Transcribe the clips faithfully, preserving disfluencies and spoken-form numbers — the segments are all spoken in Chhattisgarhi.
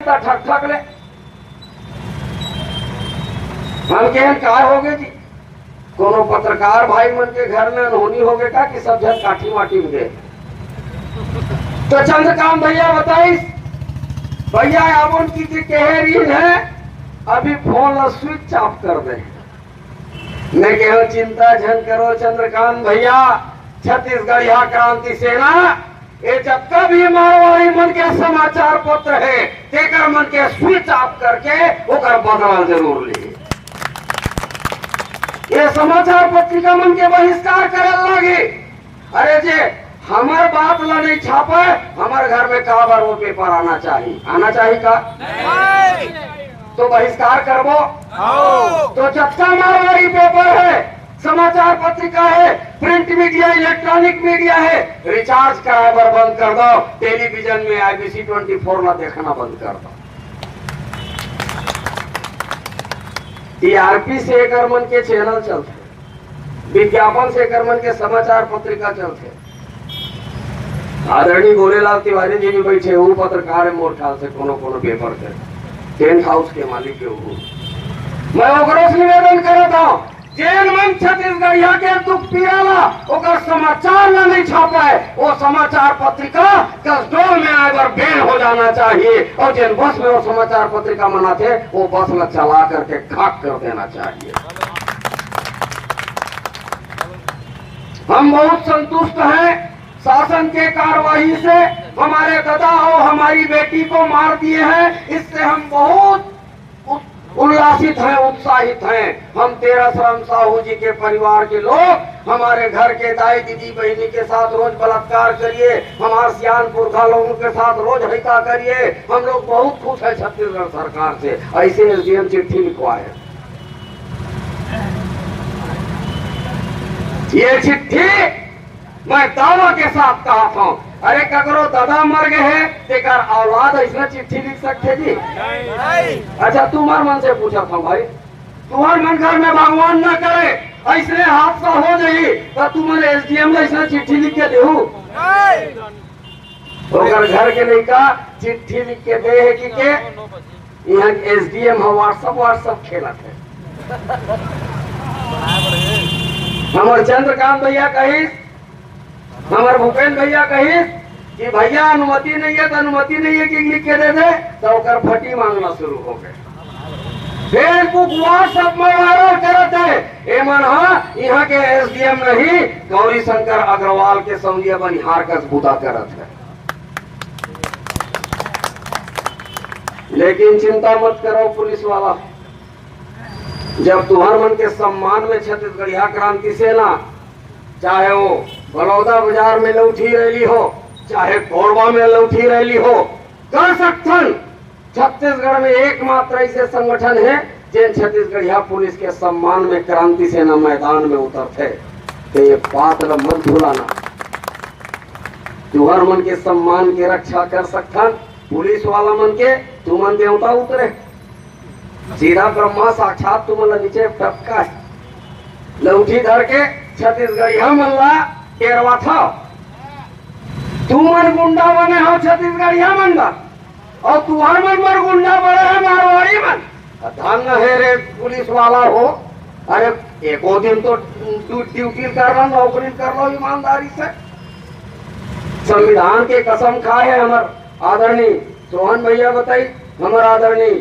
त ठक ठक ले। हम केहेन, काय होगे जी? कोनो पत्रकार भाई मन के घर में अनहोनी होगे का कि सब झन काठी माटी में गे? तो चंद्रकांत भैया बताइस, भैया आवन की जी कहे रहिन हे, अभी फोन ला switch off कर दे। मैं कहेंव, चिंता झन करो चंद्रकांत भैया, छत्तीसगढ़िया क्रांति सेना, ये जतका भी मारवाड़ी मन के समाचार पत्र हे, तेकर मन के switch off करके ओकर बदला जरूर ली। ये समाचार पत्रिका मन के बहिष्कार करे लागी। अरे जे हमर बात ला नहीं छापे, हमर घर में काबर वो पेपर आना चाहिए? आना चाहिए का? तो बहिष्कार करबो। तो जतका मारवाड़ी पेपर हे, समाचार पत्रिका हे, प्रिंट मीडिया, इलेक्ट्रॉनिक मीडिया हे, रिचार्ज कराए बर बंद कर दो। टेलीविजन में आईबीसी ट्वेंटी फोर ला देखना बंद कर दो। टीआरपी से एकर मन के चैनल चलथे, विज्ञापन से एकर मन के समाचार पत्रिका चलथे। आदरणीय गोरेलाल तिवारी जी भी बैठे, वो पत्रकार हे मोर ख्याल से कोनो कोनो पेपर के, टेंट हाउस के मालिक हे वो। मैं ओकरो से निवेदन करत हूँ, जेन मन छत्तीसगढ़िया के दुख पीड़ा ला, ओकर समाचार ला नहीं छापे, वो समाचार पत्रिका कसडोल में आए बर बैन हो जाना चाहिए। और जेन बस में वो समाचार पत्रिका मन आथे, वो बस ला चला करके खाक कर देना चाहिए। हम बहुत संतुष्ट हैं शासन के कार्रवाई से। हमारे दादा और हमारी बेटी को मार दिए हैं, इससे हम बहुत उत-, उल्लासित हैं, उत्साहित हैं। हम तेरह राम साहू जी के परिवार के लोग हमारे घर के दाई दीदी बहनी के साथ रोज बलात्कार करिए, हमारे सियान पुरखा लोगों के साथ रोज हत्या करिए। हम लोग बहुत खुश हैं छत्तीसगढ़ सरकार से। ऐसे एसडीएम चिट्ठी लिखवाए। ये चिट्ठी मैं दावा के साथ कहत हूँ, अरे ककरो दादा मर गए हे, तेकर औलाद ऐसना चिट्ठी लिख सकथे जी? अच्छा, तुम्हर मन से पूछत हूँ भाई, तुम्हर मन घर में भगवान ना करे ऐसने हादसा हो जाही, तो तुमन एसडीएम ला ऐसना चिट्ठी लिख के देहू? ओकर घर के लइका चिट्ठी लिख के दे हे कि के इहाँ के एसडीएम ह WhatsApp, WhatsApp खेलत हे। हमर चंद्रकांत भैया कहिस, हमर भूपेंद्र भैया कहिस कि भैया अनुमति नहीं है तो अनुमति नहीं है कि लिख के दे दे, तो ओकर फटी मांगना शुरू हो गए। Facebook, WhatsApp में वायरल करत हे, एमन ह इहाँ के एसडीएम नहीं, गौरी शंकर अग्रवाल के सौंगिया बनिहार कस बुता करत हे। लेकिन चिंता मत करो पुलिस वाला, जब तुहर मन के सम्मान में छत्तीसगढ़िया क्रांति सेना, चाहे वो बलौदा बाजार में लौठी रैली हो, चाहे कोरबा में लौठी रैली हो, कर सकथन। छत्तीसगढ़ में एकमात्र ऐसे संगठन हे, जेन छत्तीसगढ़िया पुलिस के सम्मान में क्रांति सेना मैदान में उतरथे। तो ये बात ल मत भुलाना। तुहर मन के सम्मान के रक्षा कर सकथन पुलिस वाला मन के, तुमन देवता उतरे। सीधा ब्रह्मा साक्षात तुमन ला नीचे टपका हे। लौठी धर के छत्तीसगढ़िया मन ला डेरवाथव। तुमन गुंडा बने हो छत्तीसगढ़िया मन ला, और तुहर मन बर गुंडा बने हे मारवाड़ी मन। धन हे रे पुलिस वाला हो, अरे एको दिन तो ड्यू-, ड्यूटी कर लो, नौकरी कर लो ईमानदारी से। संविधान के कसम खाए हे हमर आदरणीय सोहन भैया बताई, हमर आदरणीय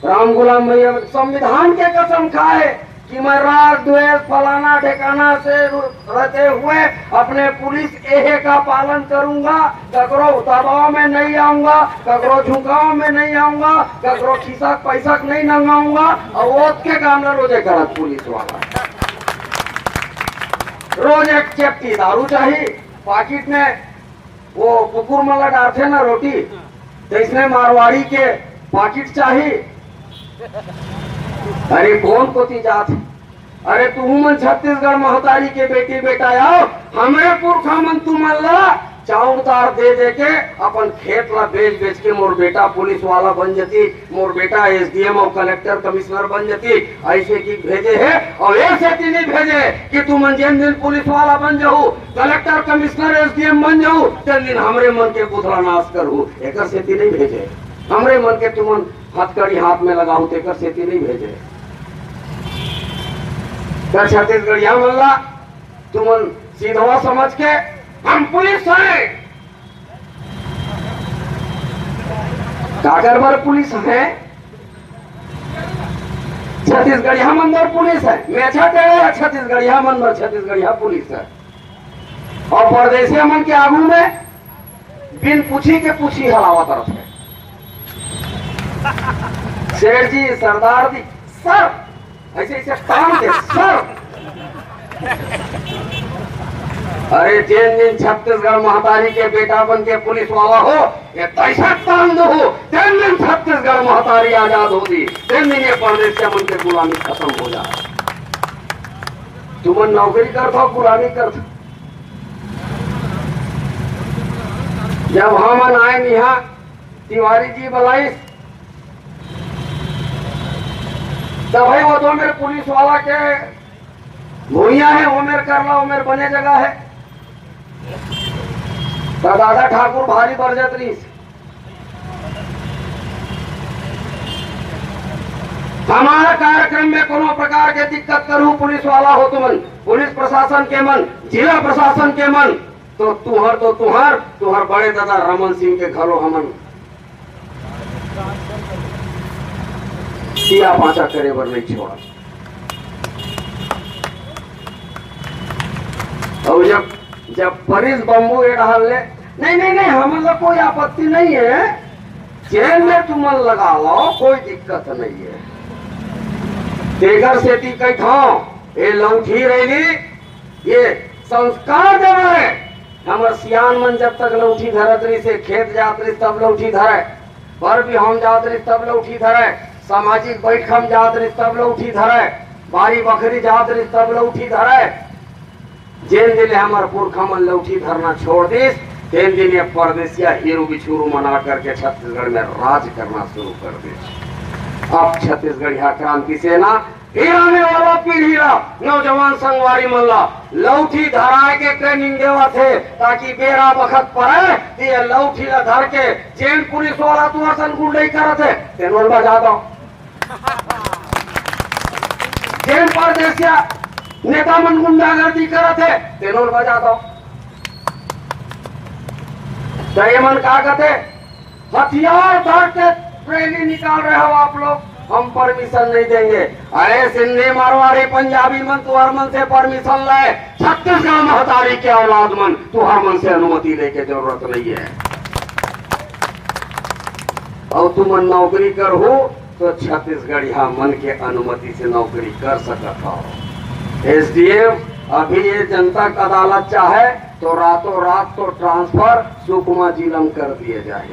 राम गुलाम भैया संविधान के कसम खाए कि मैं राग द्वेष फलाना ठिकाना से रहते हुए अपने पुलिस एहे का पालन करूंगा, ककरो दबाव में नहीं आऊंगा, ककरो झुकाव में नहीं आऊंगा, ककरो खिसक पैसक नहीं नंगाऊंगा। और ओत के काम ला रोजे करत पुलिस वाला, रोज एक चेपटी दारू चाही पाकिट में, वो कुकुर मन ला डारथे ना रोटी, तइसने मारवाड़ी के पाकिट चाही। अरे कोन कोती जात? अरे तुहू मन छत्तीसगढ़ महतारी के बेटी बेटा आओ, हमरे पुरखा मन तुमन ला चाउर दार दे दे के अपन खेत ला बेच बेच के मोर बेटा पुलिस वाला बन जती, मोर बेटा एसडीएम और कलेक्टर कमिश्नर बन जती, ऐसे कि भेजे हे। और ऐसे कि नहीं भेजे कि तुमन जेन दिन पुलिस वाला बन जाहू, कलेक्टर कमिश्नर एसडीएम बन जाहू, तेन दिन हमरे मन के बुधला नाश करहू, एकर सेती नहीं भेजे। हमरे मन के तुमन हथकड़ी हाथ में लगाहू, तेकर सेती नहीं भेजे। त छत्तीसगढ़िया मन ला तुमन सीधवा समझ के हम पुलिस हैं, काकर बर पुलिस हैं? छत्तीसगढ़िया मन बर पुलिस है, मेछा टेढ़े है, छत्तीसगढ़िया मन बर छत्तीसगढ़िया पुलिस है। और परदेसिया मन के आगू में बिन पूछी के पूछी हलावत रथे। सेठ जी, सरदार जी, सर, ऐसे ऐसे तान के, सर। अरे, जेन दिन छत्तीसगढ़ महतारी के बेटा बन के पुलिस वाला हो, ये दहशत तान दो हो, तेन दिन छत्तीसगढ़ महतारी आजाद होती, तेन दिन ये परदेसिया मन के गुलामी खत्म हो जाए। तुमन नौकरी करत हो, गुलामी करत हो। जब हमन आए निहा, तिवारी जी बलाइस, तब भाई वो तो मेरे पुलिस वाला के भुइया है, वो मेरे करला, वो मेरे बने जगह है। तो दादा ठाकुर भारी बरजत रहीस। हमारा कार्यक्रम में कोनो प्रकार के दिक्कत करू, पुलिस वाला हो तुमन, पुलिस प्रशासन के मन, जिला प्रशासन के मन, तो तुहर, तो तुहर, तुहर बड़े दादा रमन सिंह के घलो हमन सिया पाचा करे बर नहीं छोड़ा। और जब, जब परिस बम्बू ये डाल ले, नहीं, नहीं, नहीं, हमन ला कोई आपत्ति नहीं है, जेल में तुमन लगा लो, कोई दिक्कत नहीं है। तेकर सेती कहिथौं, ये लौठी रैली, ये संस्कार देवे। हमर सियान मन जब तक लौठी धरत रहिसे, खेत जात रहिस तब लौठी धरे, बर बिहाव जात रहिस तब लौठी धरे, सामाजिक बैठक म जात रहिस तब लौठी धरे, बारी बखरी जात रहिस तब लौठी धरे। जेन दिन ले हमर पुरखा मन लौठी धरना छोड़ दिस, तेन दिन ये परदेसिया हीरू बिछूरू मना करके छत्तीसगढ़ में राज करना शुरू कर दिस। अब छत्तीसगढ़िया क्रांति सेना फिर आने वाला पीढ़ी ला, नौजवान संगवारी मन ला लौठी धराए के ट्रेनिंग देवत हे, ताकि बेरा बखत पड़े त ये लौठी ला धर के जेन पुलिस वाला तुहर सन गुंडई करत हे, तेन ल बजा दो। जेन परदेसिया नेता मन गुंडागर्दी करत हे, तेन ल बजा दो। त ये मन का कथे, हथियार धर के रैली निकाल रहे हो आप लोग, हम परमिशन नहीं देंगे। अरे सिंधी, मारवाड़ी, पंजाबी मन, तुहर मन से परमिशन ले, छत्तीसगढ़ महतारी के औलाद मन, तुहर मन से अनुमति लेके जरूरत नहीं है। और तुमन नौकरी करहू तो छत्तीसगढ़िया मन के अनुमति से नौकरी कर सकत हो। एसडीएम, अभी ये जनता का अदालत चाहे तो रातों रात तो ट्रांसफर सुकमा जिला में कर दिए जाए।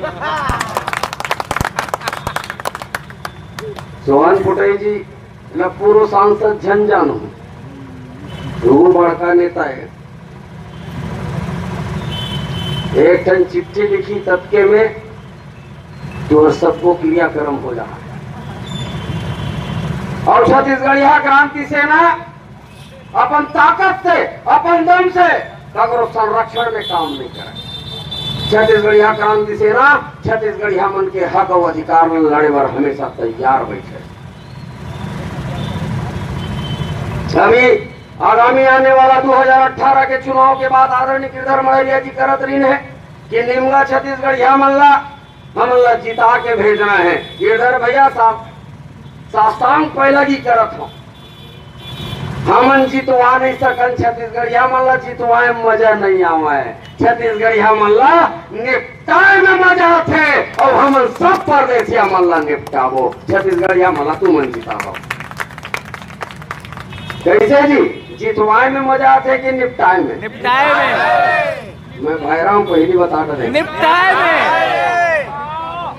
सोहन पुटई जी, मैं पूर्व सांसद झन जानहूं, वो बड़का नेता है। एक ठन चिट्ठी लिखी ततके में तो सबको क्रियाक्रम हो जाए। और छत्तीसगढ़िया क्रांति सेना अपन ताकत से, अपन दम से ककरो संरक्षण में काम नहीं करे। छत्तीसगढ़िया क्रांति सेना छत्तीसगढ़िया मन के हक और अधिकार में लड़े बर हमेशा तैयार बैठे। अभी आगामी आने वाला दो हज़ार अठारह के चुनाव के बाद आदरणीय गिरधर मड़ैलिया जी करत रहिन है कि निमगा छत्तीसगढ़िया मन ला हमन ला जिता के भेजना है। गिरधर भैया साहब, साष्टांग पैलगी करत हो, हमन जितवा नहीं सकन छत्तीसगढ़िया मन ला, जितवाए में मजा नहीं आवे। छत्तीसगढ़िया मन ला निपटाए में मजा आथे, और हमन सब परदेसिया मन ला निपटाबो। छत्तीसगढ़िया मन ला तुमन जिताबो। कैसे जी, जितवाए में मजा आथे कि निपटाए में? निपटाए में। मैं भैराम पहली बता दे। निपटाए में।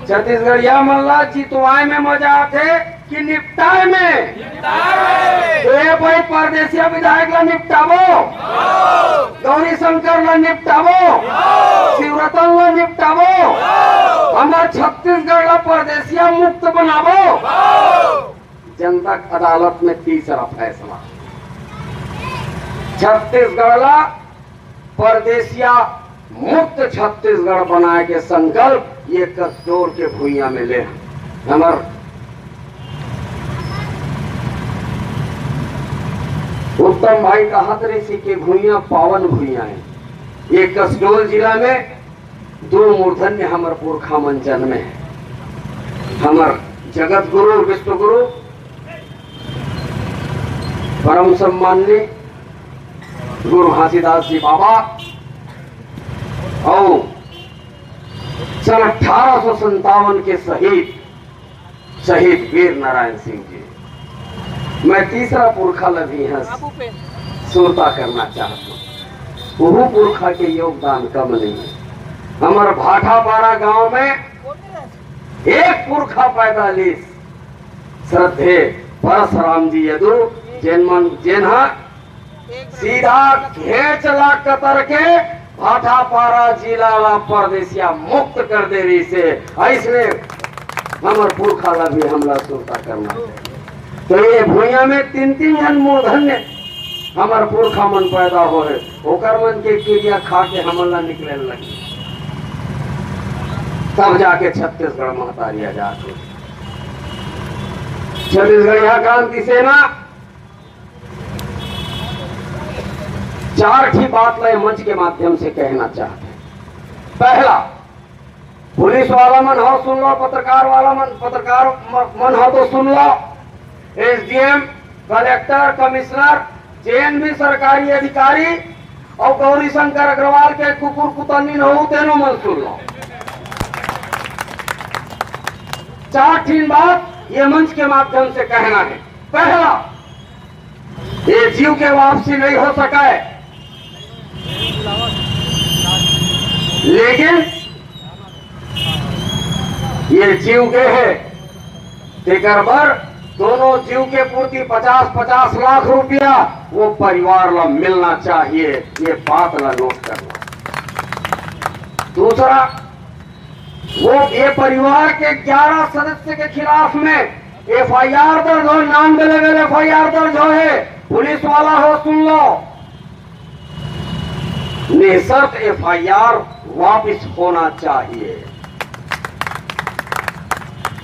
छत्तीसगढ़िया मन ला जितवाए में मजा आथे कि निपटाए में? निपटाए में। तो ये भाई परदेसिया विधायक ला निपटाबो, गौरी शंकर ला निपटाबो, शिवरतन ला निपटाबो, हमार छत्तीसगढ़ ला परदेसिया मुक्त बनाबो। जनता अदालत में तीसरा फैसला, छत्तीसगढ़ ला परदेसिया मुक्त छत्तीसगढ़ बनाए के संकल्प ये कसडोल के भुइयां में ले हमर उत्तम भाई कहत रहिस कि भुइयां पावन भुइयां हे। ये कसडोल जिला में दो मूर्धन्य हमर पुरखा मन जन्मे हे, हमर जगत गुरु, विश्व गुरु, परम सम्माननीय गुरु घासीदास जी बाबा, अउ सन अठारह सौ संतावन के शहीद, शहीद वीर नारायण सिंह जी। मैं तीसरा पुरखा ला भी इहाँ सुरता करना चाहत हूँ। ओहू पुरखा के योगदान कम नहीं हे। हमर भाटापारा गांव में एक पुरखा पैदा लिस, श्रद्धेय परसराम जी यदु, जेन मन, जेन हा सीधा घेंच ला कतर के भाटापारा जिला ला परदेसिया मुक्त कर दे रहिस हे। अइसने हमर पुरखा ला भी हमला सुरता करना चाहिए। तो ये भुइयां में तीन तीन झन मूर्धन्य हमर पुरखा मन पैदा होए, ओकर मन के किरिया खा के हमन ला निकले लगी, तब जाके छत्तीसगढ़ महतारी आजाद होइस। छत्तीसगढ़िया क्रांति सेना चार ठी बात ला मंच के माध्यम से कहना चाहत हे। पहला, पुलिस वाला मन हो सुन लो, पत्रकार वाला मन, पत्रकार म-, मन हो तो सुन लो, एसडीएम, कलेक्टर, कमिश्नर, जेन भी सरकारी अधिकारी अउ गौरी शंकर अग्रवाल के कुकुर कुतन्नी न हो, तेनो मन सुन लो। चार ठिन बात ये मंच के माध्यम से कहना हे। पहला, ये जीव के वापसी नहीं हो सके, लेकिन ये जीव गे हे, तेकर बर दोनों जीव के पूर्ति पचास पचास लाख रुपया वो परिवार ला मिलना चाहिए। ये बात ला नोट करना। दूसरा, वो ये परिवार के ग्यारह सदस्य के खिलाफ में एफआईआर दर्ज हो, नाम अवेलेबल एफआईआर दर्ज हो हे, पुलिस वाला हो सुन लो, निशर्त एफआईआर वापस होना चाहिए।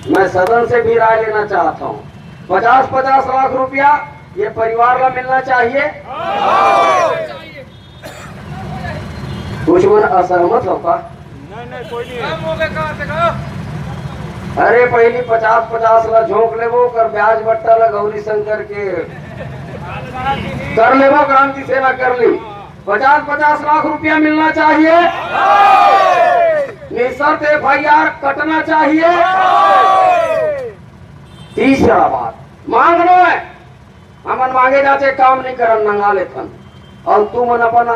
मैं सदन से भी राय लेना चाहता हूँ, पचास पचास लाख रुपया ये परिवार ला मिलना चाहिए। कुछ मन असहमत हो का? नहीं, नहीं, कोई नहीं है। अरे, पहली पचास पचास ला झोंक लेबो, ओकर ब्याज बट्टा ला गौरी शंकर के कर लेबो, क्रांति सेना कर ली। पचास पचास लाख रुपया मिलना चाहिए, निशर्त एफआईआर कटना चाहिए। तीसरा बात, मांगना है, हमन मांगे जाचे काम नहीं करन, नंगा लेथन। अउ तुमन अपन,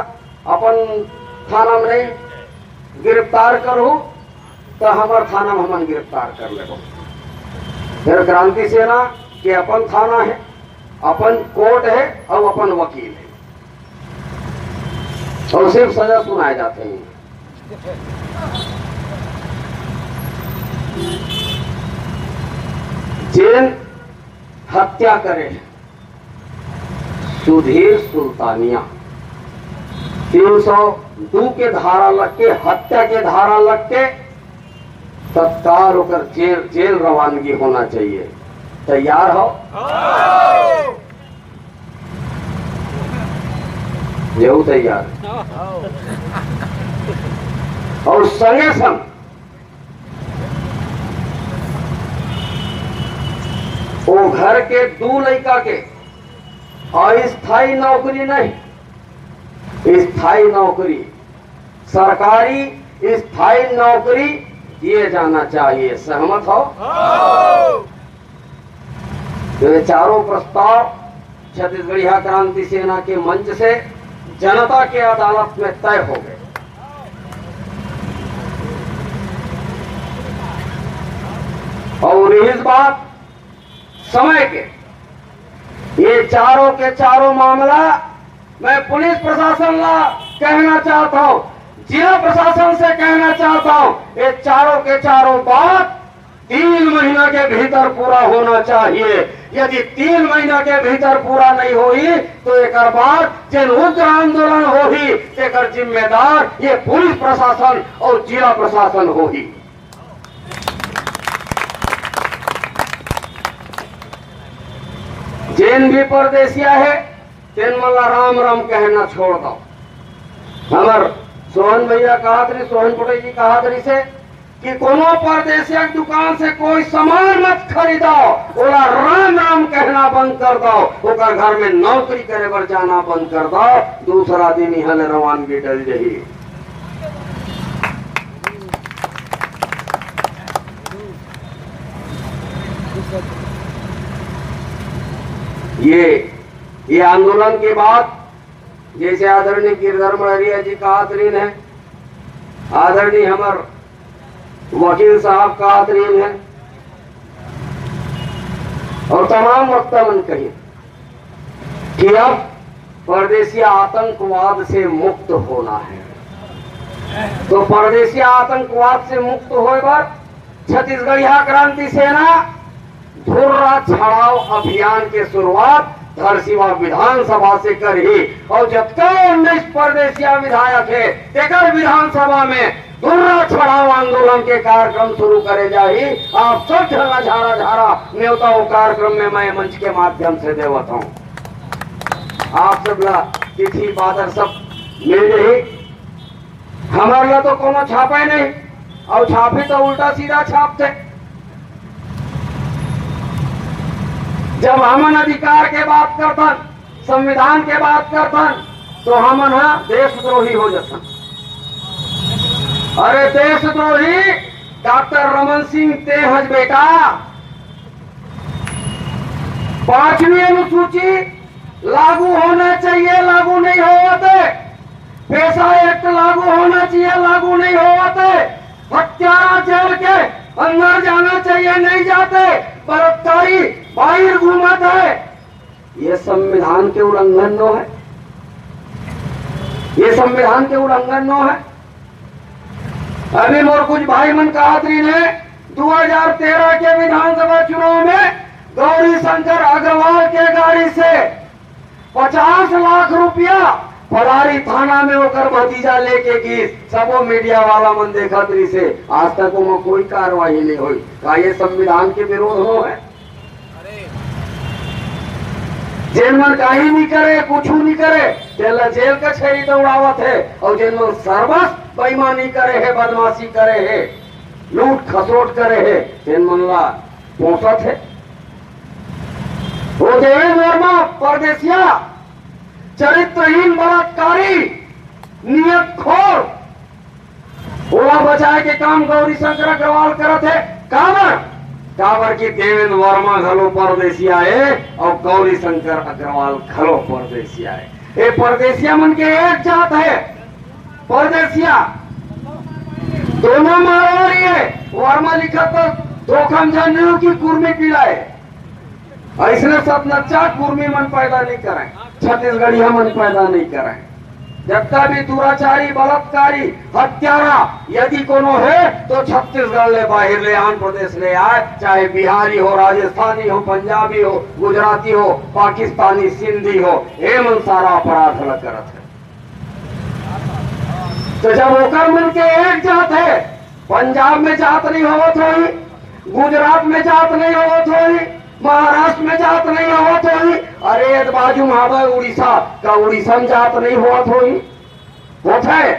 अपन थाना में नहीं गिरफ्तार करहू, तो हमर थाना में हमन गिरफ्तार कर लेबो। फिर क्रांति सेना के अपन थाना हे, अपन कोर्ट हे अउ अपन वकील हे, अउ सिर्फ सजा सुनाए जाथे। जेन हत्या करे हे, सुधीर सुल्तानिया, तीन सौ दू के धारा लग के, हत्या के धारा लग के, तत्काल ओकर जेल, जेल रवानगी होना चाहिए। तैयार हो? जेहू तैयार। अउ संगे संग वो घर के दू लइका के अस्थायी नौकरी नहीं, स्थायी नौकरी, सरकारी स्थायी नौकरी दिए जाना चाहिए। सहमत हो? तो ये चारों प्रस्ताव छत्तीसगढ़िया क्रांति सेना के मंच से जनता के अदालत में तय हो गए। अउ इस बात समय के, ये चारों के चारों मामला मैं पुलिस प्रशासन ला कहना चाहता हूँ, जिला प्रशासन से कहना चाहता हूँ, ये चारों के चारों बात तीन महीना के भीतर पूरा होना चाहिए। यदि तीन महीना के भीतर पूरा नहीं होही, तो एकर बाद जेन उग्र आंदोलन होही, तेकर जिम्मेदार ये पुलिस प्रशासन अउ जिला प्रशासन होही। जेन भी परदेसिया हे, तेन मन ला राम राम कहना छोड़ दव। हमर सोहन भैया कहत रहिस, सोहन पटेल जी कहत रहिसे कि कोनो परदेसिया के दुकान से कोई सामान मत खरीदव, ओला राम राम कहना बंद कर दव, ओकर घर में नौकरी करे बर जाना बंद कर दव, दूसरा दिन इहां ले रवानगी डल जही। ये, ये आंदोलन के बाद जैसे आदरणीय गिरधर मड़रिया जी कहत रहिन हे, आदरणीय हमर वकील साहब कहत रहिन हे, और तमाम वक्ता मन कहिन कि अब परदेसिया आतंकवाद से मुक्त होना है। तो परदेसिया आतंकवाद से मुक्त होए बर छत्तीसगढ़िया क्रांति सेना धुर्रा छड़ाव अभियान के शुरुआत धरसीवा विधानसभा से करही और जतका उन्नीस परदेसिया विधायक हे, तेकर विधानसभा में धुर्रा छड़ाव आंदोलन के कार्यक्रम शुरू करे जाही। आप सब झन ला झारा झारा नेवता वो कार्यक्रम में मैं मंच के माध्यम से देवत हूँ। आप सब ला तिथि बादर सब मिल जही। हमर ला तो कोनो छापे नहीं, और छापी तो उल्टा सीधा छापथे। जब हमन अधिकार के बात करथन, संविधान के बात करथन, तो हमन ह देशद्रोही हो जथन। अरे देशद्रोही डॉक्टर रमन सिंह ते हस बेटा, पांचवी अनुसूची लागू होना चाहिए, लागू नहीं होवत हे। पेशा एक्ट लागू होना चाहिए, लागू नहीं होवत हे। हत्यारा जेल के अंदर जाना चाहिए, नहीं जाते। बलात्कारी बाहर घूमत हे। ये संविधान के उल्लंघन नो है, ये संविधान के उल्लंघन नो है। अभी मोर कुछ भाई मन कहत रहिन हे, दो हज़ार तेरह के विधानसभा चुनाव में गौरी शंकर अग्रवाल के गाड़ी से पचास लाख रुपया पलारी थाना में ओकर भतीजा लेके गिस, सबो मीडिया वाला मन देखत रहिसे, आज तक ओमा कोई कार्रवाई नहीं होई। का ये संविधान के विरोध नो है? जेन मन काही नहीं करे, कुछू नहीं करे, तेला जेल कचहरी दौड़ावत हे, और जेन मन सरबस बेईमानी करे हे, बदमाशी करे हे, लूट खसोट करे हे, तेन मन ला पोसत हे। वो देवेंद्र वर्मा परदेसिया, चरित्रहीन, बलात्कारी, नियत खोर, ओला बचाए के काम गौरी शंकर अग्रवाल करत हे। काबर? काबर कि देवेंद्र वर्मा घलो परदेसिया हे और गौरी शंकर अग्रवाल घलो परदेसिया हे। ये परदेसिया मन के एक जात हे, परदेसिया दोनों मारवाड़ी हे। वर्मा लिखत तो धोखा में जान नहीं हो कि कुर्मी पीला हे। अइसने सतनच्चा कुर्मी मन पैदा नहीं करे, छत्तीसगढ़िया मन पैदा नहीं करे। जतका भी दुराचारी, बलात्कारी, हत्यारा यदि कोनो हे तो छत्तीसगढ़ ले बाहिर ले, आंध्र प्रदेश ले आए, चाहे बिहारी हो, राजस्थानी हो, पंजाबी हो, गुजराती हो, पाकिस्तानी, सिंधी हो, ये मन सारा अपराध ल करत हे। तो जब ओकर मन के एक जात हे, पंजाब में जात नहीं होवत होही, गुजरात में जात नहीं होवत होही, महाराष्ट्र में जात नहीं होवत होही, अरे ये बाजू में हवय उड़ीसा, का उड़ीसा में जात नहीं होवत होही? होथे।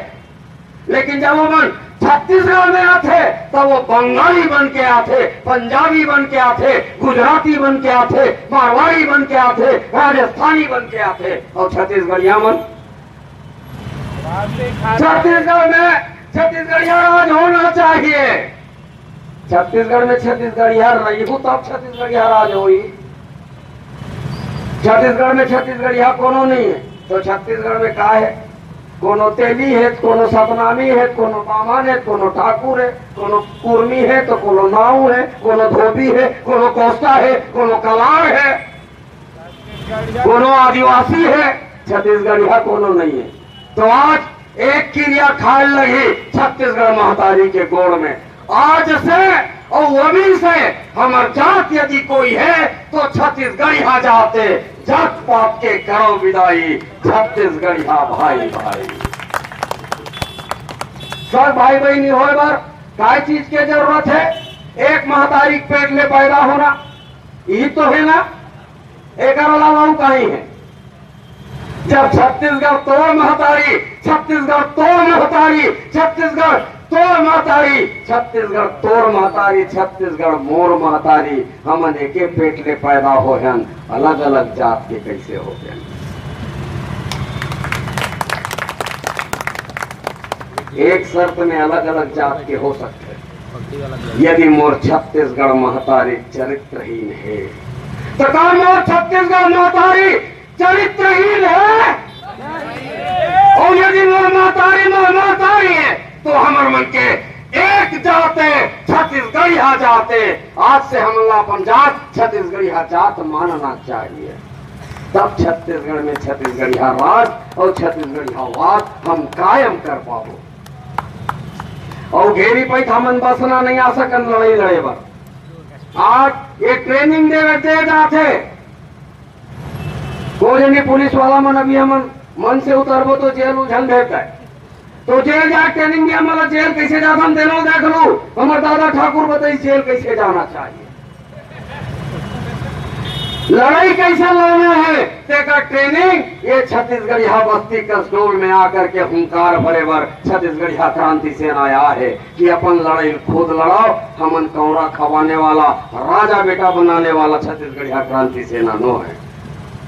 लेकिन जब वो मन छत्तीसगढ़ में आथे, तब वो बंगाली बन के आथे, पंजाबी बन के आथे, गुजराती बन के आथे, मारवाड़ी बन के आथे, राजस्थानी बन के आथे, और छत्तीसगढ़िया मन छत्तीसगढ़ में छत्तीसगढ़िया राज होना चाहिए। छत्तीसगढ़ में छत्तीसगढ़िया रहिहू तब छत्तीसगढ़िया राज होई। छत्तीसगढ़ में छत्तीसगढ़िया कोनो नहीं है तो छत्तीसगढ़ में का है? कोनो तेली है, कोनो सतनामी है, कोनो बामन है, कोनो ठाकुर है, कोनो कुर्मी है तो कोनो नाऊ है, कोनो धोबी है, कोनो कोस्ता है, कोनो कलार है, कोनो आदिवासी है, छत्तीसगढ़िया कोनो नहीं है। तो आज एक किरिया खाए लगी छत्तीसगढ़ महतारी के गोड़ में। आज से और अभी से हमर जात यदि कोई है तो छत्तीसगढ़िया जात हे। जात पात के करो विदाई छत्तीसगढ़िया भाई भाई। सब भाई बहनी होए बर काय चीज के जरूरत है? एक महतारी के पेट ले पैदा होना, यही तो है ना। एकर अलावा अउ काहीं हे? जब छत्तीसगढ़ तोर महतारी, छत्तीसगढ़ तोर महतारी, छत्तीसगढ़ तोर महतारी, छत्तीसगढ़ तोर महतारी, छत्तीसगढ़ मोर महतारी, हमन एके पेट ले पैदा होय हन, अलग-अलग जात के कइसे हो गेन? एक शर्त में अलग-अलग जात के हो सकथे, यदि मोर छत्तीसगढ़ महतारी चरित्रहीन हे, त का मोर छत्तीसगढ़ महतारी चरित्रहीन हे? अउ यदि मोर महतारी मोर महतारी हे, त हमर मन के एक जात हे, छत्तीसगढ़िया जात हे। आज से हमन ला अपन जात छत्तीसगढ़िया जात मानना चाहिए। तब छत्तीसगढ़ में छत्तीसगढ़िया राज अउ छत्तीसगढ़िया वाद हम कायम कर पाबो। अउ घेरी पइत हमन बसना नइ आ सकन लड़ई लड़े बर। आज ये training दे, दे जाथे। को जनी पुलिस वाला मन अभी हमन मन से उतरबो तो जेल उलझन भेजता है। तो जेल जाके training दिया, मतलब जेल कैसे जाथन तेनो देख लू। हमर दादा ठाकुर बताई जेल कैसे जाना चाहिए, लड़ाई कैसे लड़ना है, तेकर training ये छत्तीसगढ़िया बस्ती कसडोल में आकर के हुंकार भरे बर छत्तीसगढ़िया क्रांति सेना आया है कि अपन लड़ाई खुद लड़ाओ। हमन कौड़ा खवाने वाला, राजा बेटा बनाने वाला छत्तीसगढ़िया क्रांति सेना नो है।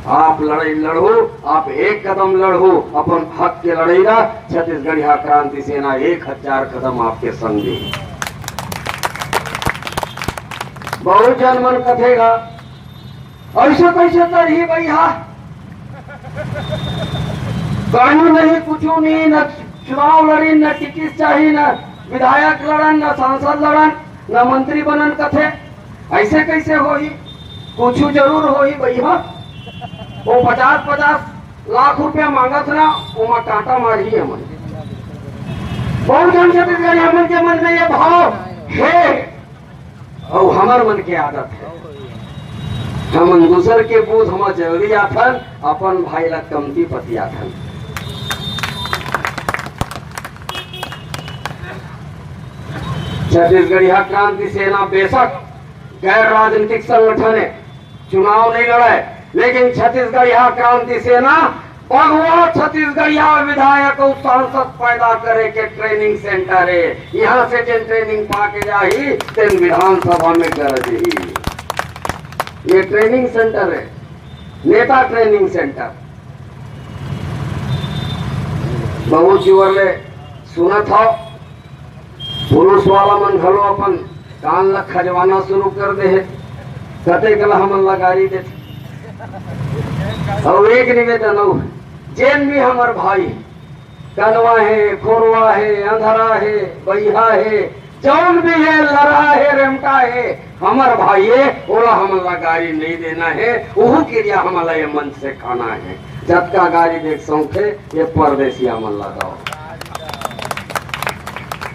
आप लड़ई लड़हू, आप एक कदम लड़हू अपन हक के लड़ई ला, छत्तीसगढ़िया क्रांति सेना एक हजार कदम आपके संग हे। बहुत झन मन कथे गा, "ऐसे कैसे करही भैया, कानून नहीं, कुछू नहीं, न चुनाव लड़िन, न टिकट चाही, न विधायक लड़न, न सांसद लड़न, न मंत्री बनन," कथे। ऐसे कैसे होही? कुछू जरूर होही भैया। वो पचास पचास लाख रुपया मांगत ना, ओमा कांटा मारही हमन। बहुत झन छत्तीसगढ़िया मन के मन में ये भाव हे, अउ हमर मन के आदत हे, हमन दूसर के बूथ म जल्दी आथन, अपन भाई ला कमती पतियाथन। छत्तीसगढ़िया क्रांति सेना बेशक गैर राजनीतिक संगठन हे, चुनाव नहीं लड़े, लेकिन छत्तीसगढ़िया क्रांति सेना बघवा छत्तीसगढ़िया विधायक अउ सांसद पैदा करे के training center हे। यहाँ से जेन training पा के जाही, तेन विधानसभा में गरजही। ये training center हे, नेता training center। बहुत जोर ले सुनत हव, पुलिस वाला मन घलो अपन कान ला खजवाना शुरू कर दे हे। कतेक ला हमन ला गारी देथे। अउ एक निवेदन अउ, जेन भी हमर भाई कनवा हे, खोरवा हे, अंधरा हे, बइहा हे, जौन भी हे, लरहा हे, रेमटा हे, हमर भाई हे, ओला हमन ला गारी नहीं देना हे। ओहू किरिया हमन ला ये मंच से खाना हे। जतका गारी देख सौंखे, ये परदेसिया मन ला दव।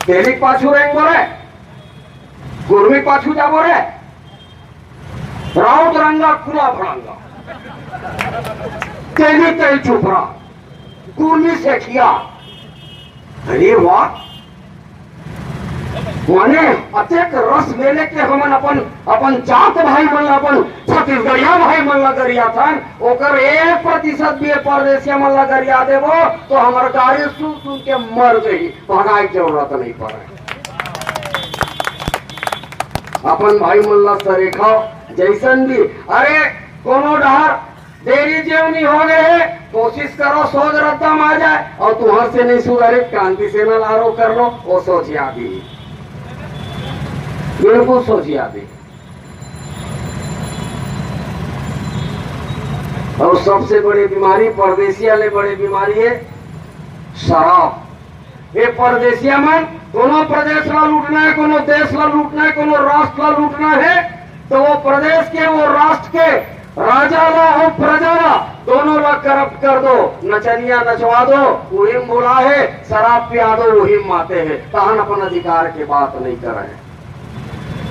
तेरी पाछू रेंगबो रे, कुर्मी पाछू जाबो रे, राउत रंगा कुला भड़ंगा, तेली तेल चुपरा, कुर्मी सेठिया। अरे वाह, माने अतेक रस ले लेके हमन अपन, अपन जात भाई मन ला, अपन छत्तीसगढ़िया भाई मन ला गरियाथन, ओकर एक प्रतिशत भी ये परदेसिया मन ला गरिया देबो, तो हमर गारी सुन सुन के मर जही, भगाए के जरूरत नहीं पड़े। अपन भाई मन ला सरेखा जैसन भी, अरे कोनो डहर देरी जेवनी हो गए हे, कोशिश करो सोझ रद्दा म आ जाए, अउ तुहर से नहीं सुधरे क्रांति सेना ला आरो कर लो, वो सोझिया दी, बिल्कुल सोझिया दी। अउ सबसे बड़ी बीमारी, परदेसिया ले बड़ी बीमारी हे शराब। ये परदेसिया मन कोनो प्रदेश ला लूटना हे, कोनो देश ला लूटना हे, कोनो राष्ट्र ला लूटना हे, तो वो प्रदेश के, वो राष्ट्र के राजा ला अउ प्रजा ला, दोनों ला corrupt कर दो, नचनिया नचवा दो, उही म भुला हे, शराब पिया दो, उही म माते हे, तहन अपन अधिकार के बात नहीं करे।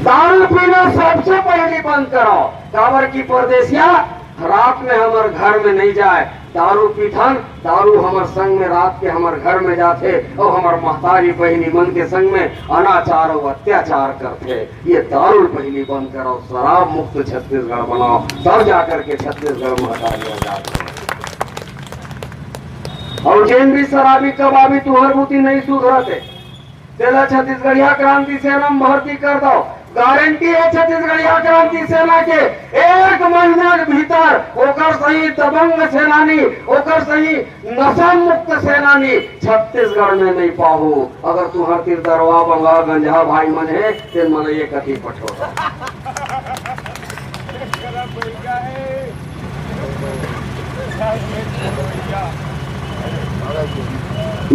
दारू पीना सबसे पहली बंद कराओ, काबर की परदेसिया रात में हमर घर में नहीं जाए। दारू पीथन, दारू हमर संग में रात के हमर घर में जाथे अउ हमर महतारी बहिनी मन के संग में अनाचार अउ अत्याचार करथे। ये दारू पहिली बंद कराओ, शराब मुक्त छत्तीसगढ़ बनाओ, तब जाकर के छत्तीसगढ़ महतारी आजाद हो। अउ जेन भी शराबी कबाबी तुहर बुती नहीं सुधरत हे, तेला छत्तीसगढ़िया क्रांति सेना में भर्ती कर दो। गारंटी है छत्तीसगढ़िया क्रांति सेना के, एक महीना के भीतर ओकर सही दबंग सेनानी, ओकर सही नशा मुक्त सेनानी छत्तीसगढ़ में नहीं पाहू। अगर तुहर तीर दरवा बंगा गंजहा भाई मन है, तेन मन ये कति पठो।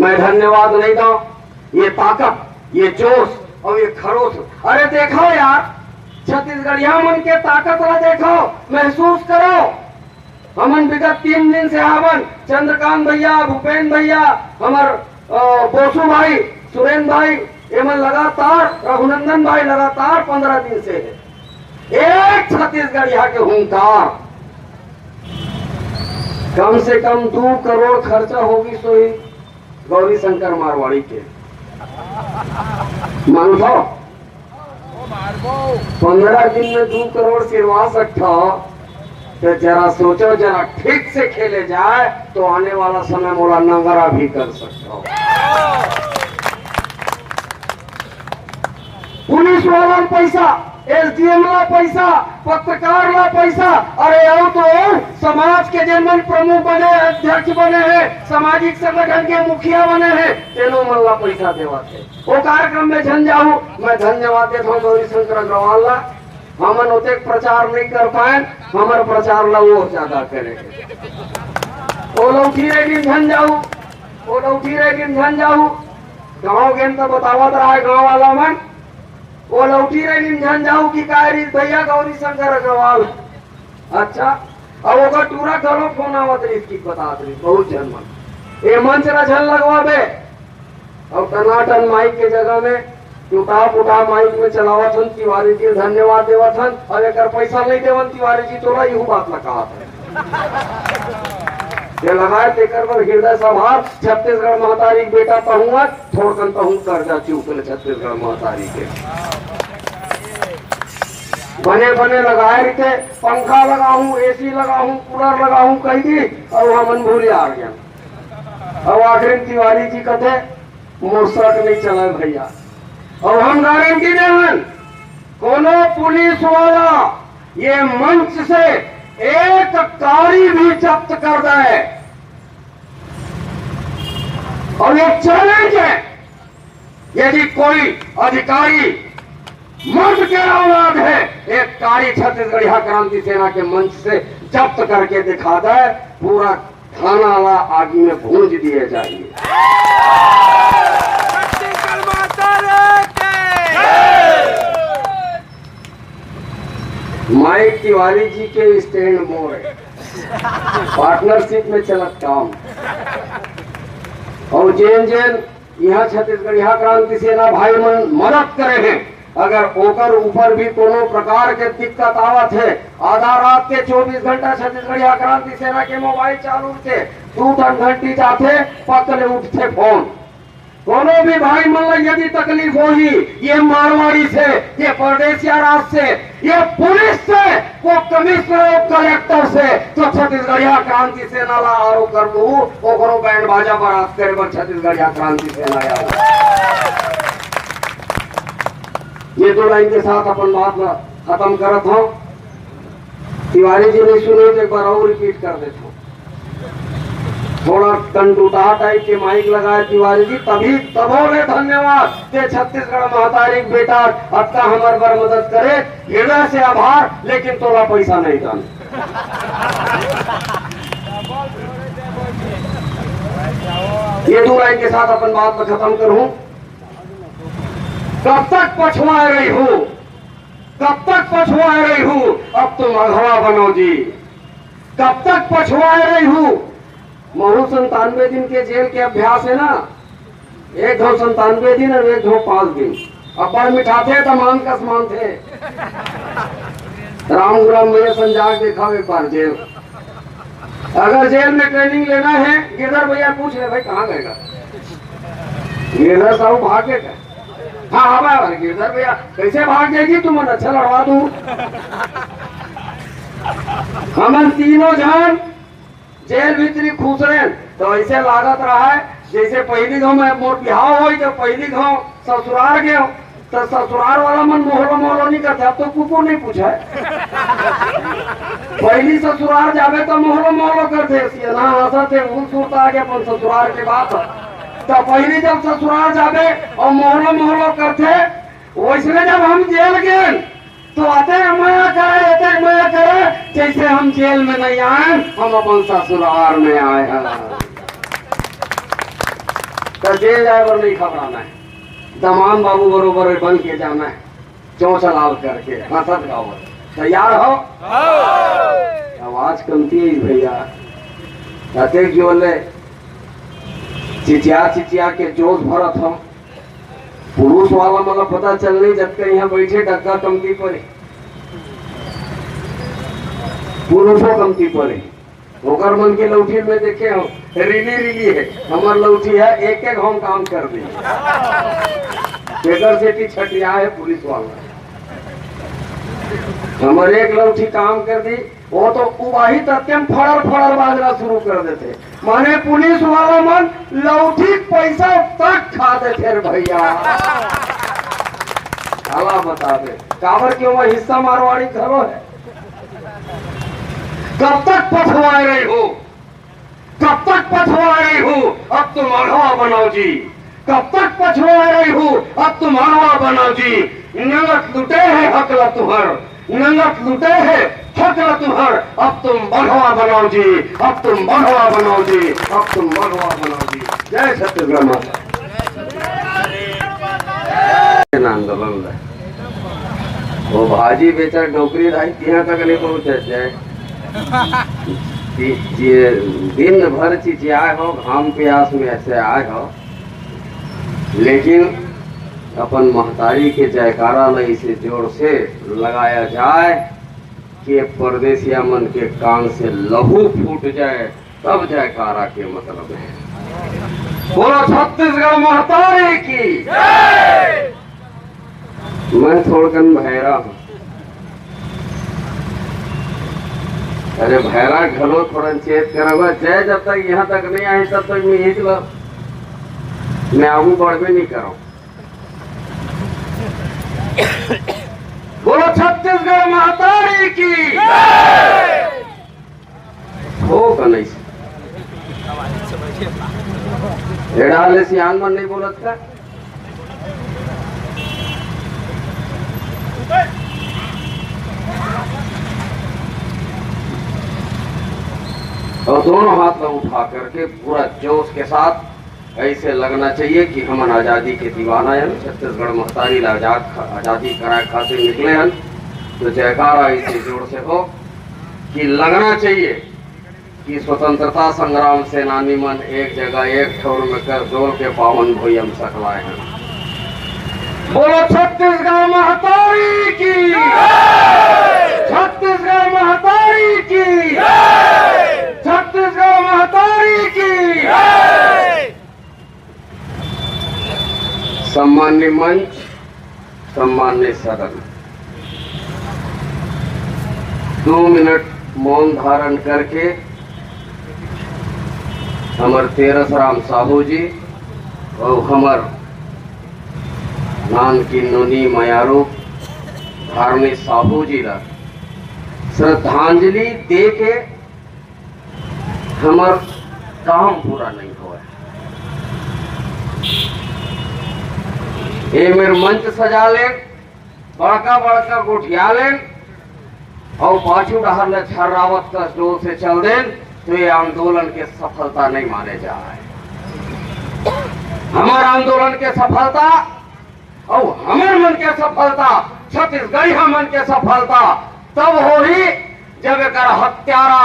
मैं धन्यवाद नहीं दो। ये ताकत, ये जोश अउ ये खरोश। अरे देखो यार, छत्तीसगढ़िया मन के ताकत ला देखो, महसूस करो। हमन विगत तीन दिन से हावन, चंद्रकांत भैया, भूपेन भैया, हमर, अ, बोसू भाई, सुरेंद्र भाई, एमन लगातार, रघुनंदन भाई लगातार पंद्रह दिन से है। एक छत्तीसगढ़िया के हुंकार, कम से कम दू करोड़ खर्चा होगी सोई। गौरी शंकर मारवाड़ी के। मानथव? पंद्रह दिन में दू करोड़ सिरवा सकथव, तो जरा सोचो, जरा ठीक से खेले जाए, तो आने वाला समय मोला नंगरा भी कर सकथव। पुलिस वाला पैसा, एसडीएम ला पैसा, पत्रकार ला पैसा, अरे अउ तो अउ समाज के जेन मन प्रमुख बने, अध्यक्ष बने हैं, सामाजिक संगठन के मुखिया बने हैं, तेनो मन ला पैसा देवत हे। वो कार्यक्रम में झन जाहू, मैं धन्यवाद देत हूँ गौरी शंकर अग्रवाल ला। हमन ओतेक प्रचार नहीं कर पाए, हमर प्रचार ला वो ज्यादा करे। वो लौठी रैली में झन जाहू, वो लौठी रैली में झन जाहू। गाँव गेन तो बतावत रहा है गाँव वाला मन, वो लौठी रैली में झन जाहू कि काय रीत भैया गौरी शंकर अग्रवाल। अच्छा, अब ओकर टूरा घलो फोन आवत रहिस कि बतात रहिस बहुत झन मन, ए मंच ला झन लगवाबे। अब टनाटन माइक के जगह में टूटा फूटा माइक में चलावत हन, तिवारी जी धन्यवाद देवत हन। अब एकर पैसा नहीं देवन तिवारी जी, तोला इहू बात ला कहत हन। ये लगाए तेकर बर हृदय से आभार। छत्तीसगढ़ महतारी के बेटा तहूँ आज थोड़कन तहूँ कर्जा चूक ले छत्तीसगढ़ महतारी के। बने बने लगाए रहिते, पंखा लगाहूँ, एसी लगाहूँ, कूलर लगाहूँ कहि दी, अउ हमन भूलिया गया। अउ आखिरी में तिवारी जी कथे, "मोर शक नहीं चले भैया।" अउ हम गारंटी देवन, कोनो पुलिस वाला ये मंच से एक कारी भी जब्त कर दे, अउ ये चैलेंज है, यदि कोई अधिकारी मर्द के औलाद है, एक कारी छत्तीसगढ़िया क्रांति सेना के मंच से जब्त करके दिखा दे, पूरा थाना ला आगी में भूंज दिए जाइए। छत्तीसगढ़ माता रे के। माइक तिवारी जी के स्टैंड मोर है, पार्टनरशिप में चलत काम। अउ जेन जेन यहाँ छत्तीसगढ़िया क्रांति सेना भाई मन मदद करे हैं, अगर ओकर ऊपर भी कोनो प्रकार के दिक्कत आवत है, आधा रात के चौबीस घंटा छत्तीसगढ़िया क्रांति सेना के मोबाइल चालू रहिथे, दू ठन घंटी जाथे, पक ले उठथे फोन। कोनो भी भाई मन ला यदि तकलीफ होही, ये मारवाड़ी से, ये परदेसिया राज से, ये पुलिस से, वो कमिश्नर और कलेक्टर से, तो छत्तीसगढ़िया क्रांति सेना ला आरो कर दू, ओकरो बैंड बाजा बारात करे बर छत्तीसगढ़िया क्रांति सेना आया। ये दो लाइन के साथ अपन बात ला खत्म करत हूँ। तिवारी जी नहीं सुने तो एक बार और रिपीट कर देता हूँ। थोड़ा टनटुटा टाइप के माइक लगाए तिवारी जी, तभी तभो ले धन्यवाद। ते छत्तीसगढ़ महतारी के बेटा, अतका हमर बर मदद करे, हृदय से आभार, लेकिन तोला पैसा नहीं दन। ये दो लाइन के साथ अपन बात को खत्म करूं। कब तक पछवाए रही हूँ, कब तक पछवाए रही हूँ, अब तुम अघवा बनो जी। कब तक पछवाए रही हूँ? महू संतानवे दिन के जेल के अभ्यास है ना, एक घाव संतानवे दिन और एक घाव पाँच दिन। अब्बड़ मिठाथे त मान कस मानथे। राम गुलाम भैया संजाग देखा एक बार जेल। अगर जेल में ट्रेनिंग लेना है, गिरधर भैया पूछ ले, भाई कहाँ गएगा? गिरधर साहू भाग गए क्या? हाँ, हाँ, भाई, गिरधर भैया कैसे भाग जाएगी? तुम अच्छा लड़वा दू। हमन तीनों जन जेल भीतरी खुश रहे, तो ऐसे लागत रहा है जैसे पहली गांव में मोर बिहाव होई, तो पहली गांव ससुराल गए, तो ससुराल वाला मन मोहलो मोहलो नहीं करते। अब तो कुकुर नहीं पूछा है। पहली ससुराल जाबे तो मोहलो मोहलो करते, सियाना हंसत है, उन सुरता आगे अपन ससुराल के बात। तो पहली जब ससुराल जाबे और मोहलो मोहलो करते, वैसने जब हम जेल गए, तो अतेक मया करे, अतेक मया करे, जैसे हम जेल में नहीं आए, हम अपन ससुराल में आए हैं। तो जेल जाए पर नहीं घबराना है, दमान बाबू बरोबर बन के जाना है, चौंच लाल करके हंसत गावत। तैयार हो? आवाज कमती है भैया, अतेक जो ले चिचिया चिचिया के जोश भरत हम। पुरुष वाला मतलब पता चल नहीं, जब के यहाँ बैठे डग्गा कमती पड़े, पुरुषों कमती पड़े। ओकर मन के लौठी में देखे हो, रिली रिली है, हमार लौठी है, एक एक हम काम कर दी। एकर सेती छटिया है पुलिस वाला। हमर एक लौठी काम कर दी, वो तो उबाही तक के फड़र फड़र बाजना शुरू कर देते। माने पुलिस वाला मन लौठी पैसा तक खा देते रे भैया। काला बता दे, काबर के वो हिस्सा मारवाड़ी घलो है। कब तक पठवाए रही हो, कब तक पठवाए रही हो, अब तुम अढ़वा बनाओ जी। कब तक पछुआ रही हो, अब तुम अढ़वा बनाओ जी। नंगत लुटे है हकला तुहर, नंगत लुटे है हकला तुहर, अब तुम बढ़वा बनाओ जी, अब तुम बढ़वा बनाओ जी, अब तुम बढ़वा बनाओ जी। जय छत्तीसगढ़ माता। आंदोलन ला। वो भाजी बेचत डोकरी दाई तिहां तक नहीं पहुंचे जाए। कि ये दिन भर चिचियाए हो, घाम प्यास में ऐसे आए हो, लेकिन अपन महतारी के जयकारा ला इसे जोर से लगाया जाए कि परदेसिया मन के कान से लहू फूट जाए, तब जयकारा के मतलब है। बोलो छत्तीसगढ़ महतारी की। मैं थोड़कन भैरा हूँ। अरे भैरा घलो थोड़ा चेत करबा, जय जब तक यहाँ तक नहीं आई तब तक मैं यही ला, मैं आगू बढ़बे नहीं करूँ। बोलो छत्तीसगढ़ महतारी की। हो का नहीं? एड़ा ले सियान मन नहीं बोलत का? और दोनों हाथ में उठा करके पूरा जोश के साथ ऐसे लगना चाहिए कि हमन आजादी के दीवाना हन, छत्तीसगढ़ महतारी ला आजाद, आजादी कराए खातिर निकले हन। तो जयकारा ऐसे जोर से हो कि लगना चाहिए कि स्वतंत्रता संग्राम सेनानी मन एक जगह एक ठौर में कर डोल के पावन भुइयम सकलाए हैं। बोलो छत्तीसगढ़ महतारी की, छत्तीसगढ़ महतारी की, छत्तीसगढ़ महतारी की। सम्मान्य मंच, सम्मान्य सदन, दो मिनट मौन धारण करके हमर तेरस राम साहू जी और हमर नान की नोनी मयारू धारनी साहू जी ला श्रद्धांजलि दे के हमर काम पूरा नहीं होय। ए मेर मंच सजा लेन, बड़का बड़का गोठिया लेन, और पाछू डहर ले छर्रावत कस डोल से चल देन, तो ये आंदोलन के सफलता नहीं माने जाए। हमार आंदोलन के सफलता और हमर मन के सफलता, छत्तीसगढ़िया मन के सफलता तब होही, जब एकर हत्यारा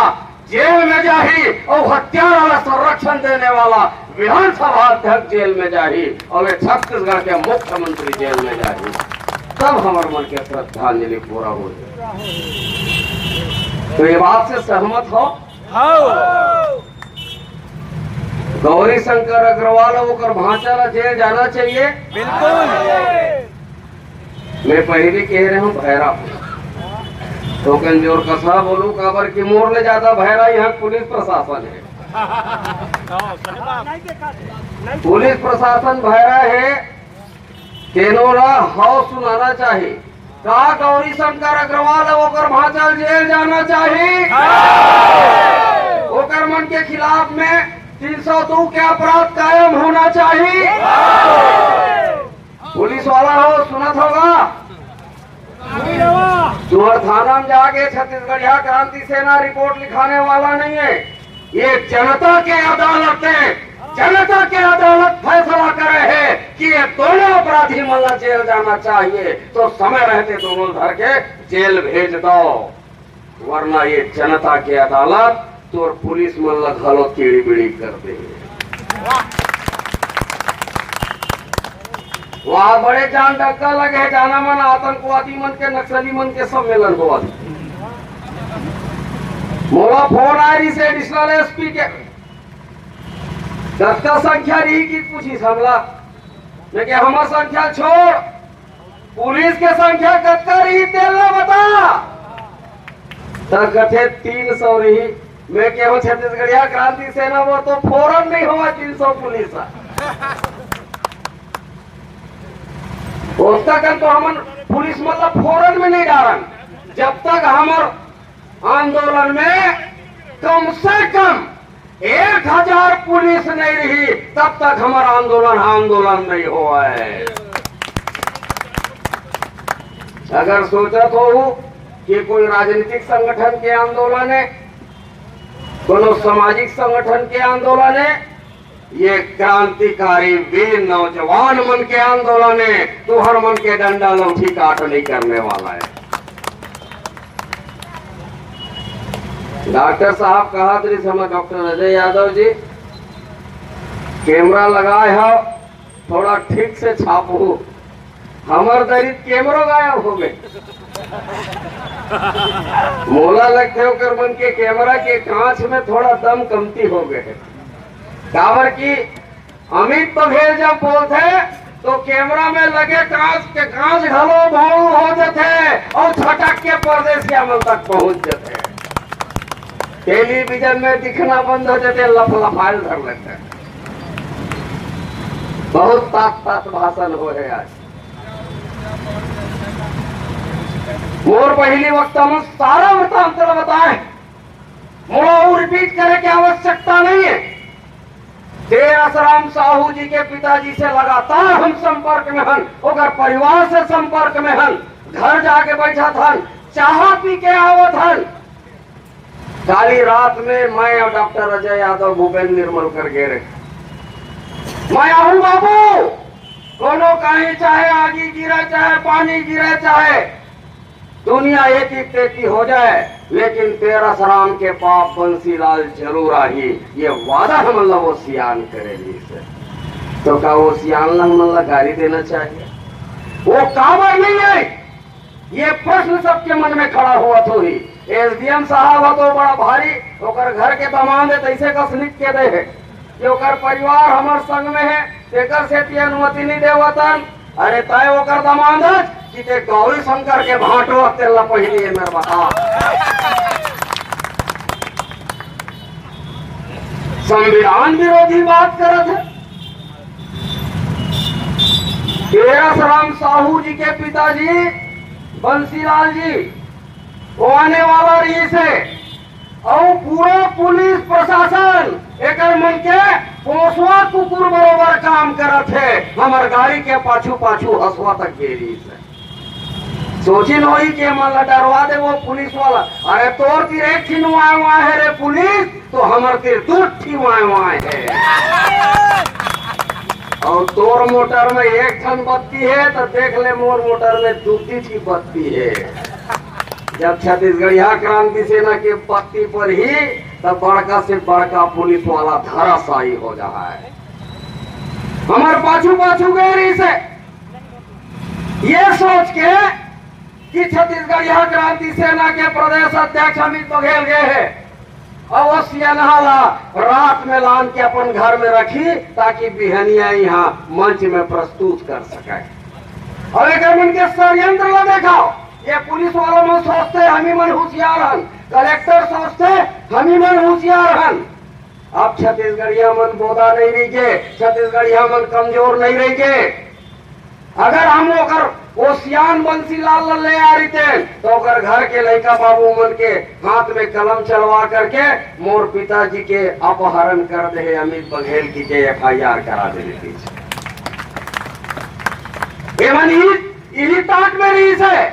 जेल में जाही और हत्यारा ला संरक्षण देने वाला विधानसभा अध्यक्ष जेल में जाही और ये छत्तीसगढ़ के मुख्यमंत्री जेल में जाही, तब हमर मन के श्रद्धांजलि पूरा हो जाए। तो ये बात से सहमत हो? गौरी शंकर अग्रवाल अउ ओकर भांचा ला जेल जाना चाहिए। बिल्कुल। मैं पहली कह रहे हूँ भैरा, तो कन जोर कसा बोलूं, काबर कि मोर ले ज्यादा भैरा यहाँ पुलिस प्रशासन है। पुलिस प्रशासन भैरा है, तेनो ला हव सुनाना चाही। का गौरी शंकर अग्रवाल अउ ओकर भांचा ल जेल जाना चाही? ओकर मन के खिलाफ में तीन सौ दू के अपराध कायम होना चाही। पुलिस वाला हो, सुनत होगा? तुहर थाना में जाके छत्तीसगढ़िया क्रांति सेना रिपोर्ट लिखाने वाला नहीं है। ये जनता के अदालत है। जनता के अदालत फैसला करे है कि ये दोनों अपराधी मन ला जेल जाना चाहिए, तो समय रहते दोनों धर के जेल भेज दो, वरना ये जनता के अदालत तोर पुलिस मन ला घलो कीड़ी बीड़ी कर दे। वहाँ बड़े जान डग्गा लगे हे, जाना मन आतंकवादी मन के, नक्सली मन के सम्मेलन होवत हे। मोला फोन आय रहिस एडिशनल एसपी के, कतका संख्या रही कि पूछिस हमला। मैं के हमर संख्या छोड़, पुलिस के संख्या कतका रही तेला बता। त कथे तीन सौ रही। मैं केहूं छत्तीसगढ़िया क्रांति सेना वो तो फोरन नहीं होवय तीन सौ पुलिस ह। ओतका कन तो हमन पुलिस मतलब फोरन में नहीं डारन। जब तक हमर आंदोलन में कम से कम एक हजार पुलिस नहीं रही, तब तक हमर आंदोलन आंदोलन नहीं होवय। अगर सोचत हो कि कोई राजनीतिक संगठन के आंदोलन है, कोनो सामाजिक संगठन के आंदोलन है, ये क्रांतिकारी वीर नौजवान मन के आंदोलन है, तुहर मन के डंडा लौठी काट नहीं करने वाला है। डॉक्टर साहब कहत रहिस हमर डॉक्टर अजय यादव जी, कैमरा लगाए हो, थोड़ा ठीक से छापू। हमर दरी कैमरो गायब हो गए। मोला लगथे ओकर मन के कैमरा के कांच में थोड़ा दम कमती हो गए हे। काबर कि अमित बघेल जब बोलथे तो कैमरा में लगे कांच के, कांच घलो भौं हो जथे अउ छटक के परदेसिया मन तक पहुंच जथे। टेलीविजन में दिखना बंद हो जथे, लफलफाइल धर लेथे। बहुत तात तात भाषण हो हे आज। मोर पहिली वक्ता मन सारा वृत्तांत ल बताए, मोला अउ रिपीट करे के आवश्यकता नहीं है। तेरस राम साहू जी के पिताजी से लगातार हम संपर्क में हन, ओकर परिवार से संपर्क में हन, घर जाके बैठत हन, चाहा पी के आवत हन। काली रात में मैं अउ डॉक्टर अजय यादव भूपेंद्र निर्मल कर गे रहे। मैं आहूं बाबू, कोनो कहीं चाहे आगी गिरे, चाहे पानी गिरे, चाहे दुनिया एती तेती हो जाए, लेकिन तेरस राम के पाप बंसीलाल जरूर आही, ये वादा हमन ला वो सियान करे रहिस हे। तो का वो सियान ला हमन ला गारी देना चाहिए? वो काबर नहीं है? ये प्रश्न सबके मन में खड़ा होवत होही। एसडीएम साहब ह तो बड़ा भारी, ओकर घर के दमांद हे, तैसे कस लिख के दे हे कि ओकर परिवार हमर संग में हे, तेकर सेती अनुमति नहीं देवतन। अरे तय ओकर दमांद हस कि ते गौरी शंकर के भांटो हस, तेला पहिली ये मेर बता। संविधान विरोधी बात करत हे। तेरस राम साहू जी के पिताजी बंसीलाल जी, वो आने वाला रहिस हे, अउ पूरा पुलिस प्रशासन एकर मन के पोसवा कुकुर बरोबर काम करत हे। हमर गाड़ी के पाछू पाछू हंसवा तक गे रहिस हे। सोचिन होही के मन ला डरवा दे वो पुलिस वाला। अरे तोर तीर एक ठी नुआए हुआ है रे पुलिस, तो हमर तीर दू ठी वाय वाय हे। अउ तोर मोटर में एक ठन बत्ती हे, तो देख ले मोर मोटर में दू ठी बत्ती हे। जब छत्तीसगढ़िया क्रांति सेना के बत्ती पर ही, तब बड़का से बड़का पुलिस वाला धराशायी हो जाए। हमर पाछू पाछू गए रहिस हे, ये सोच के कि छत्तीसगढ़िया क्रांति सेना के प्रदेश अध्यक्ष अमित बघेल गए हे, अउ ओ सियनहा ला रात में लान के अपन घर में रखही, ताकि बिहनिया इहाँ मंच में प्रस्तुत कर सके। अउ एकर मन के षड्यंत्र ला देखव, ये पुलिस वाला मन सोचथे हमी मन होशियार हन, कलेक्टर सोचथे हमी मन होशियार हन। अब छत्तीसगढ़िया मन बोदा नहीं रहिगे, छत्तीसगढ़िया मन कमजोर नहीं रहिगे। अगर हम ओकर ओ सियान बंसीलाल ल ले आ रहितेन, तो ओकर घर के लइका बाबू मन के हाथ में कलम चलवा करके मोर पिताजी के अपहरण कर दे हे अमित बघेल कहिके एफ आई आर करा दे रहितिस। एमन इही, इही ताक में रहिस हे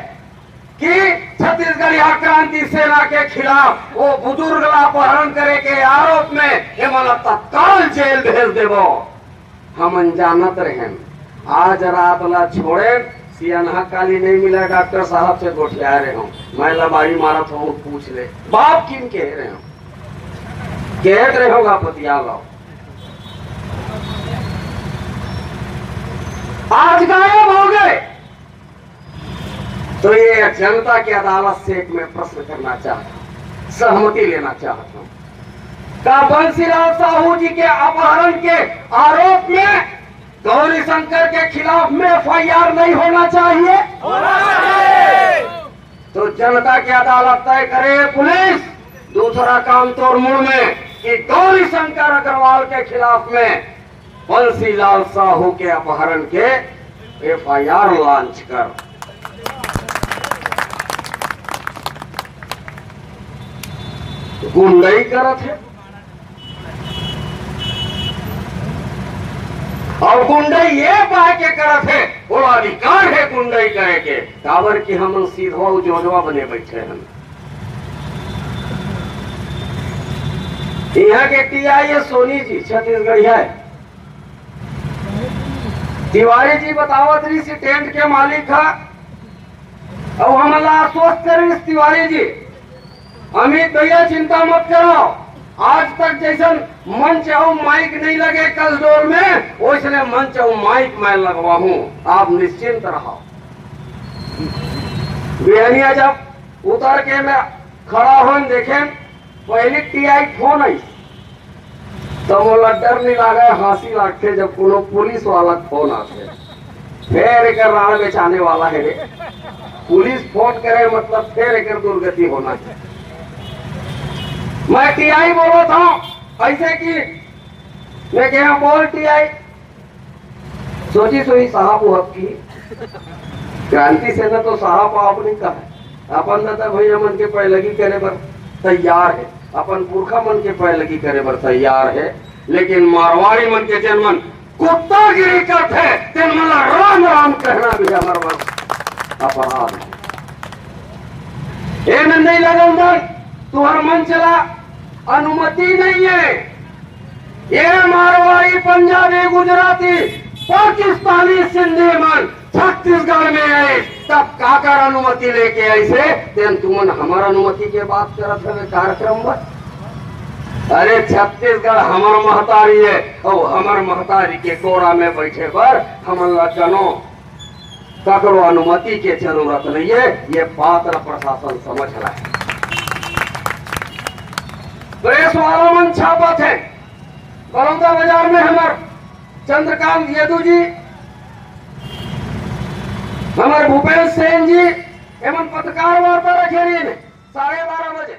कि छत्तीसगढ़िया क्रांति सेना के खिलाफ ओ बुजुर्ग ला अपहरण करे के आरोप में एमन ला तत्काल जेल भेज देबो। हमन जानत रहेन, आज रात ला छोड़ेन, सियनहा काली नहीं मिला, डॉक्टर साहब से गोठिया रहे हूँ, मैं लबारी मारत हूँ, पूछ ले, बाप किन कहे रहे हूँ, कहत रहे होगा पतिया लो, आज गायब हो गए। तो ये जनता की अदालत से एक मैं प्रश्न करना चाहता हूँ, सहमति लेना चाहता हूँ, का बंसीलाल साहू जी के अपहरण के आरोप में गौरी शंकर के खिलाफ में एफ आई आर नहीं होना चाहिए? होना चाहिए। तो जनता की अदालत तय करे, पुलिस, दूसरा काम तोर मुड़ में कि गौरी शंकर अग्रवाल के खिलाफ में बंसीलाल साहू के अपहरण के एफ आई आर लॉन्च कर। गुंडई करत हे, अउ गुंडई ये पाय के करत हे, ओला अधिकार हे गुंडई करे के, काबर कि हमन सीधवा अउ जोजवा बने बैठे हन। इहाँ के टी आई ए सोनी जी छत्तीसगढ़िया हे। तिवारी जी बतावत रहिस टेंट के मालिक हा, अउ हमन ला आश्वस्त करिस तिवारी जी, अमित भैया चिंता मत करो, आज तक जैसन मंच अउ माइक नहीं लगे कल डोल में, वैसने मंच अउ माइक मैं लगवाहूं, आप निश्चिंत रहो। बिहनिया जब उतर के मैं खड़ा होन देखेन, पहली टी आई फोन आई, तो मोला डर नहीं लागे, हंसी लागथे जब कोनो पुलिस वाला फोन आथे। फेर एकर राण बेचाने वाला हे रे, पुलिस फोन करे मतलब फेर एकर दुर्गति होना हे। मैं टी आई बोलत हूँ ऐसे कि मैं कहा बोल टी आई, सोची सोची साहब वो हक की क्रांति सेना तो साहब आप नहीं कहा, अपन दादा भैया मन के पैलगी करे बर तैयार हे, अपन पुरखा मन के पैलगी करे बर तैयार हे, लेकिन मारवाड़ी मन के जेन मन कुत्तागिरी करथे, तेन मन ला राम राम कहना भी हमर मन अपराध हे। एमे नहीं लगल दन, तुहर मंच ला अनुमति नहीं हे। ये मारवाड़ी, पंजाबी, गुजराती, पाकिस्तानी, सिंधी मन छत्तीसगढ़ में आइस, तब काकर अनुमति लेके आइस हे? तेन तुमन हमर अनुमति के बात करत हवे कार्यक्रम बर? अरे, छत्तीसगढ़ हमर महतारी हे, अउ हमर महतारी के कोरा में बैठे बर हमन ला कनो ककरो अनुमति के जरूरत नहीं हे, ये बात ला प्रशासन समझ रहा हे। प्रेस वाला मन छापत हे, बलौदा बाजार में हमर चंद्रकांत यदु जी, हमर भूपेश सेन जी, एमन पत्रकार वार्ता रखे रहिन साढ़े बारह बजे।